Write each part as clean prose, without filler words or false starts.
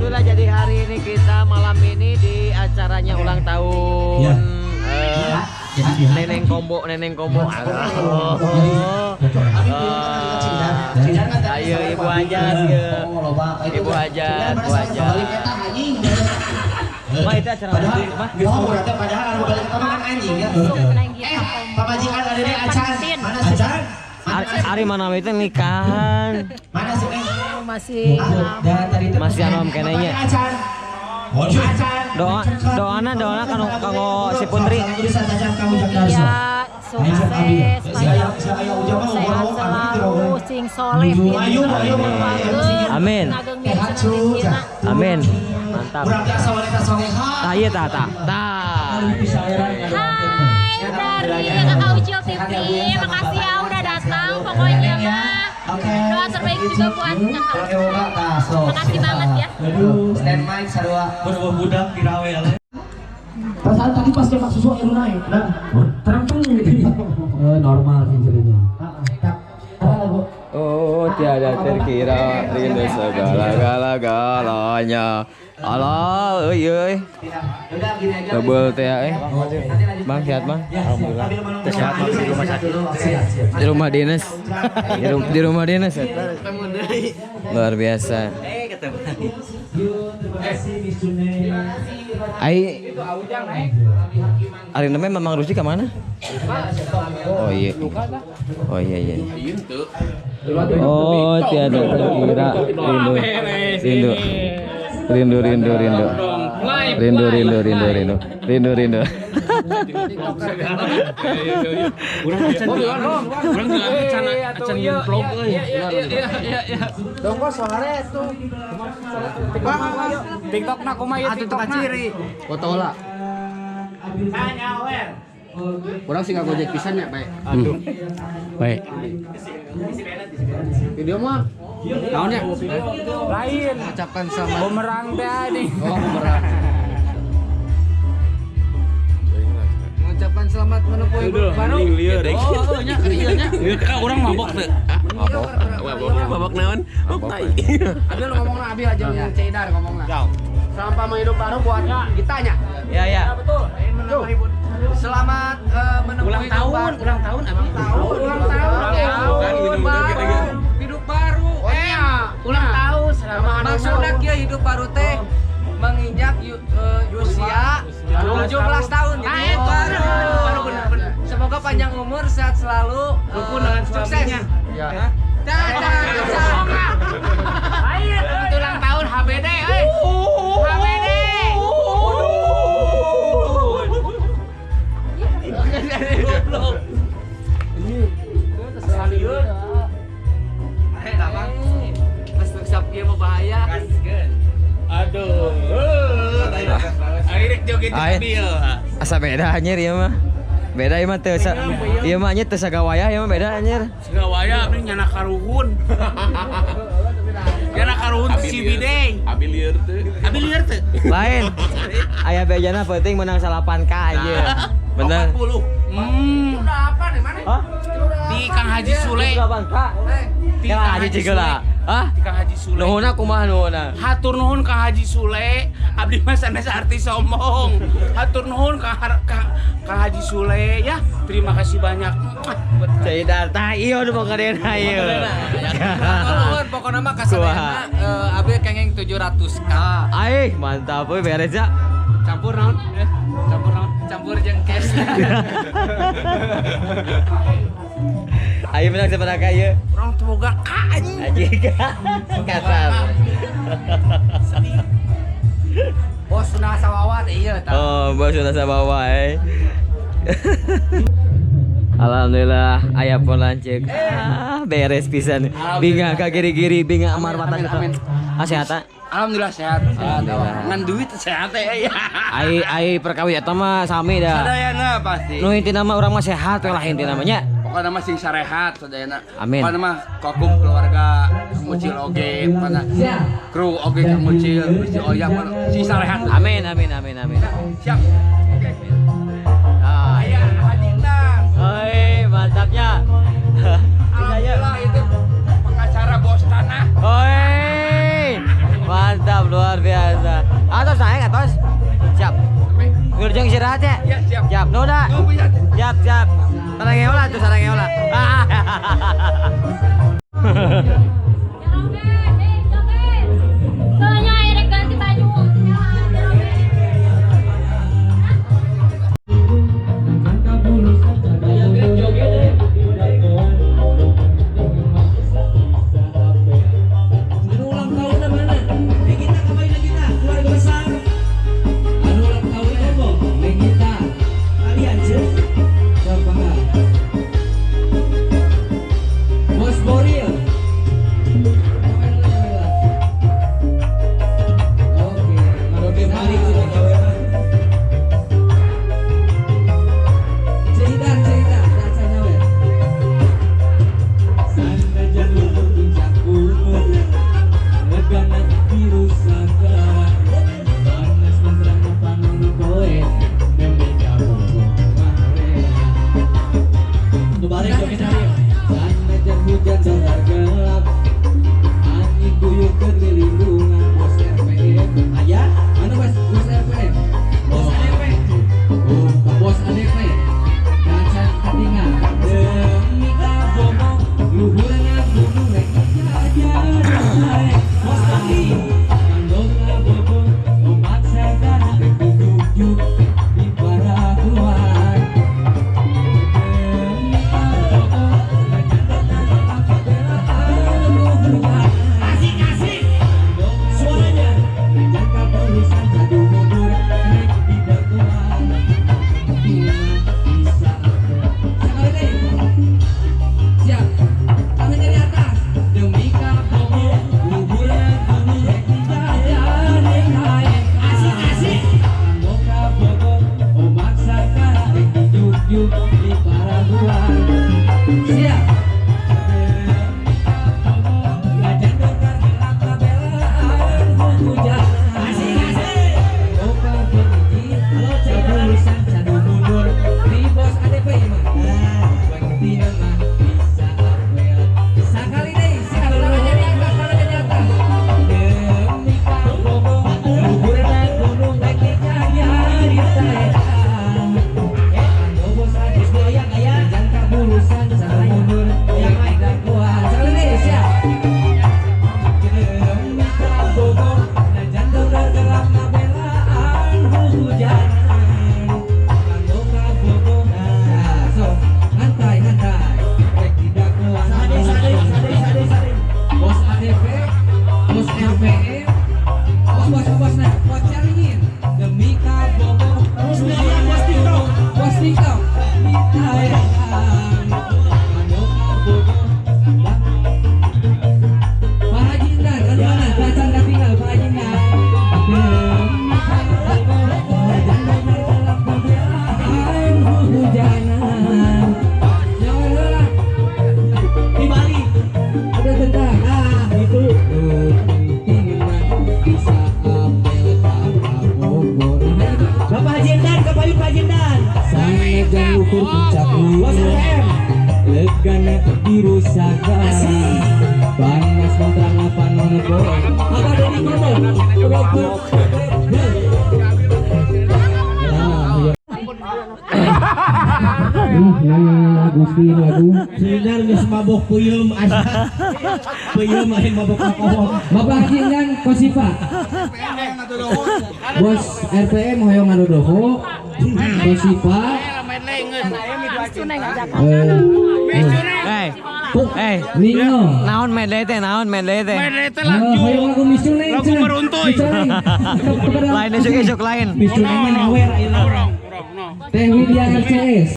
Alhamdulillah, jadi hari ini kita malam ini di acaranya ulang tahun Neneng Kombo, Neneng Kombo. Aduh. Ayo Ibu Hajat ya. Ibu Hajat, Ibu Hajat. Mah, itu acara Padahal, apa, Mah? oh, berarti padahal anu balik ke kan anjing ya. Eh, pamajikan ada di acan. Mana sih? Acan? Ari, ari mana itu nikahan. Mana sih, Neng? Masih Dan tadi itu Masih anom keneh nya. Acan. Acan. Doa doana doana kanggo kanggo si Putri. Iya, sukses, panjang umur, sehat selalu, sing soleh, pinter, Amin. ngageng miris rezekina. Amin. Mantap. Urang biasa wanita soleha. Tah, iya, tah tah. Tah. Hai dari Kakak Ucil TV, makasih ya udah datang. Pokoknya mah doa terbaik juga buat Kakak Ucil. Makasih banget ya. Stand mic sarua. Berbuah budak dirawel. Perasaan tadi pas nyepak susu air naik. Nah, terang gitu. Normal sih jadinya. Oh, tiada terkira rindu segala-galanya. Alah, euy euy. Double teh eh. Bang, sehat, Bang? Alhamdulillah. Sehat di rumah sakit. Di rumah dinas. Di rumah dinas ya. Luar biasa. Terima kasih, Miss June. Ai Ari namanya Mamang Rusdi ke mana? Oh iya. Oh iya iya. Oh, tiada terkira rindu rindu rindu rindu rindu rindu rindu rindu rindu rindu rindu. Urang acan urang juga acan acan yeun vlog euy. Dongko sore tuh. TikTok na kumaha ieu TikTok na? Foto lah. Urang sih ngagojek pisan ya, baik. Aduh. Baik. Video mah naon ya? Lain. Ucapkan selamat. Bumerang teh nih. Oh, bumerang. Mengucapkan selamat menempuh hidup baru. Oh, nya iya nya. Ka urang mabok teu? Mabok. Mabok naon? Mabok tai. Abil lu ngomongna, Abil aja yang Cedar ngomongna. Selamat hidup baru buat kita nya. Ya ya. Selamat menempuh Ulang hidup tahun, baru. ulang tahun Abi. Ulang tahun. Ulang baru. Hidup baru. Oh, iya. Ulang tahun selamat. Maksudnya kieu hidup baru teh menginjak usia 17 tahun. Jadi Nah, hidup itu baru. baru bener-bener. Semoga panjang umur, sehat selalu, Rukun dengan sukses. suaminya. Ya. Dadah. Selamat ulang tahun HBD euy. HBD. Goblok. Eh, tabang. Mas sukses kieu mah bahaya. Aduh. Akhirnya joget Ay. mobil. Asa beda anjir ieu mah. Beda ieu mah teu sa ieu mah nya teu sagawayah, ieu mah beda anjir. Segawaya abdi nyana karuhun. Nyana karuhun Ciwidey. Abi lieur teu. Abi lieur teu? Lain. Aya bejana penting menang 8K anjir. Bener. 40. Hmm. Udah apa nih mana? Hah? Di Kang Haji Sule. 8K. Di Kang Kang Haji Haji Cigela. Sule. Hah? Di Kang Haji Sule. Nuhunna kumaha nuhunna? Hatur nuhun Kang Haji Sule, abdi mah sanes artis sombong. Hatur nuhun Kang Kang, Kang Haji Sule ya. Terima kasih banyak. Buat Cai tah ieu nu pokokna ieu. Nuhun pokokna mah kasadayana abi kengeng 700K. Ai, mantap euy, beres ya. Campur naon? Campur naon? Campur jeung cash. Ayo menang sabaraha ieu? Urang teu boga ka anjing. Anjing. Kasar. Bos Sunda Sawawa teh ieu tah. Oh, bos sudah sabawa eh. Alhamdulillah, aya pun lanceuk. Ah, beres pisan. Bingah ka giri-giri, bingah amar mata. Amin, amin. Ah, sehat ah? Alhamdulillah sehat. Sehat. Ngan duit sehat ya. Ai ai perkawis eta mah sami dah. Sadayana pasti. Nu intina mah urang mah sehat we lah intina mah nya. Pokoknya mah sing sarehat sadayana. Amin. Pokoknya mah kokum keluarga Kang Ucil oge, pokoknya kru oge Kang Ucil, Gusti Oyak pokoknya sing sarehat. Amin amin amin amin. Siap. Ah, Aya Haji Endang. Oi, mantapnya. Alhamdulillah itu pengacara bos tanah. Oi, mantap luar biasa. Wilujeng istirahat ya. Ya, siap. Siap, nuhun dah. Siap, siap. Sarang lah tuh, sarang lah. Joget, joget. Soalnya akhirnya ganti baju. Joget. Anu ulang tahunna mana? Neng Gita kembali lagi kita, keluarga besar. Anu ulang tahunna apa? Neng Gita. Kalian sih? Siapa enggak? Bos Boril. Oke, Oke, balik sudah gawe mah. Cerita, cerita, rasanya we. Sanajan luhur puncak gunung, legana virus sagara, panas menterang panon poe, demi kabogo mah. Tuh balik joget cari. Sanajan hujan dolar gelap, angin guyur keur lilindungan bos RPM. Aya, Mana bos bos RPM? Bos ADP. Oh, bos ADP. Kaca ketinggal demi kabogo luhurna gunung rek jajar Bos Andi. kanggo kabogo omat sagara rek dijujuk di paraguan demi kabogo Asik asik. Suaranya. Jangka tulisan jadu mundur rek didagoan bisa sekali deh siap tangannya di atas demi kabogo luhurna gunung rek dijajar Asik asik. kanggo kabogo omat sagara rek dijujuk di paraguan siap demi kabogo ngajan dokar gelap kabelaan hujan Asik asik. Halo, tulisan cadu mundur di bos ADP mah. Penting mah bisa apel. Sakali deui, sekali tangannya di atas, tangannya di atas. Demi kabogo, luhurna gunung rek dijajar ditaekan. Kanggo bos ADP, jangka bulusan cadu mundur rek didagoan. Sekali deui, siap. Demi kabogo, najan dolar gelap ngabelaan hujanan. Kanggo kabogo, nah, sok ngantai ngantai, rek didagoan. Sade sade sade sade sade. Bos ADP, bos RPM, bos bos bos nah, bos Caringin. Demi kabogo, Bos media, bos TikTok. Bos TikTok, ditaekan. Kanggo kabogo, Pak Haji Indan, anu mana? Tacan katinggal Pak Haji Indan. Demi kabogo, najan dolar gelap ngabelaan hujanan. Jangan heula. Di Bali. Ada tentang Nah, itu. Penting mah bisa apel kabogo. Nah, itu. Bapak Haji Endan, kepayun Pak Haji Endan. Sanajan luhur puncak Bos gunung, RPM. legana biru sagara, panas menterang panon poe. Apa dari ngomong? Robert, Nah, nah, Gusti lagu. Sinar geus mabok peuyeum asa. Peuyeum lain mabok alkohol. Bapak Haji Indan Kosipa. Bos RPM hoyong ngadodoho. Kosipa. Hey, Tuh, hey. Nino. Naon medley teh, naon medley teh. Medley teh Eh, lagu. hoyong lagu Misuneng Lagu cenah. meruntuy. Misuneng. Kepada Lain esuk-esuk lain. Misuneng mah Nyawer ayeuna. Urang, urang, no. Teh Widya RCS.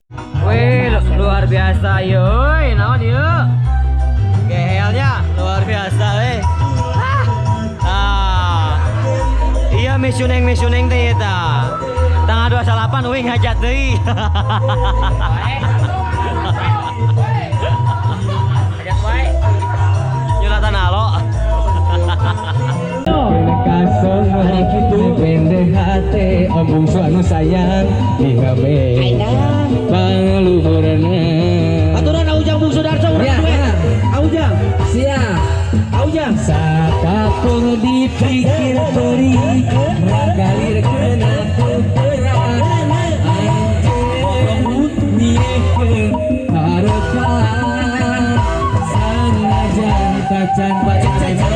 Wih, luar biasa yeuy, naon ieu? Gehelnya luar biasa weh. Ah. Ah. Iya misuneng misuneng teh ieu tah. Tanggal 28 uing hajat deui. Hajat wae. Nyulatan alo. Kasong pendek hate om bungsu anu sayang dihabe pangluhurna. Aturan Aujang Bungsu Darso urang Ya, duet. ya. Aujang, Siap. Aujang. Sakapung dipikir perih, ragalir kena ku perang. Acan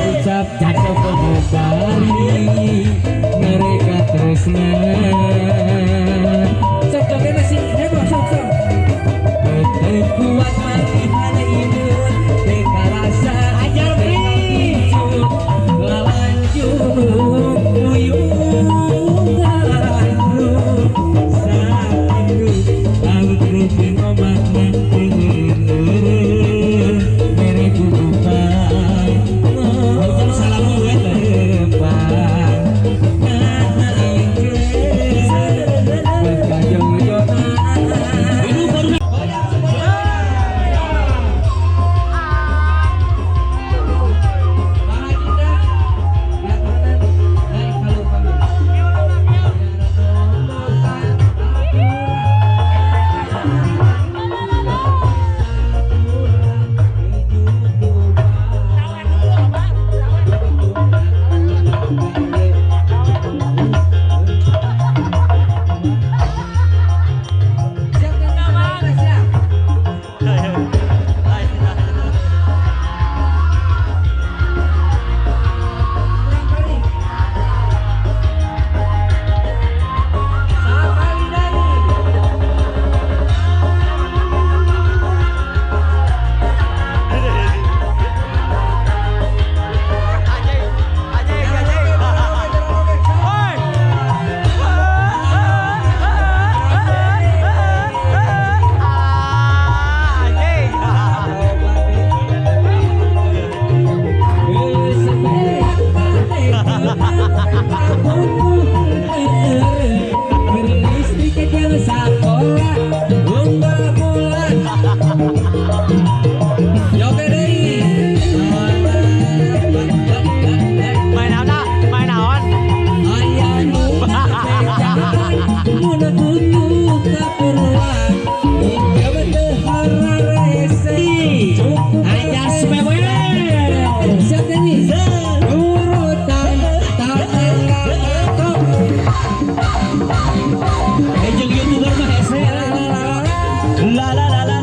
ucap cacok pengobari mereka tresna. Sok joget masih heboh sok sok. Beteu kuat matihan imun teu karasa ajar bri lalanjung uyung sakitu laut rutin obatna teu mere kutupan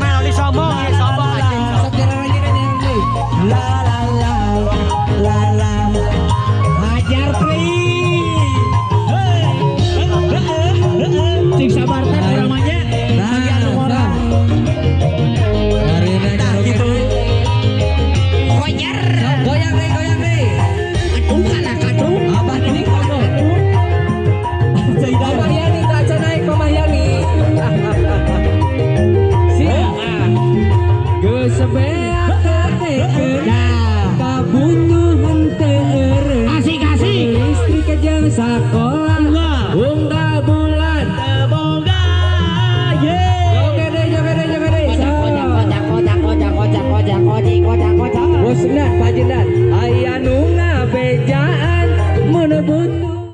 Melodi sombong ya, sombong anjing.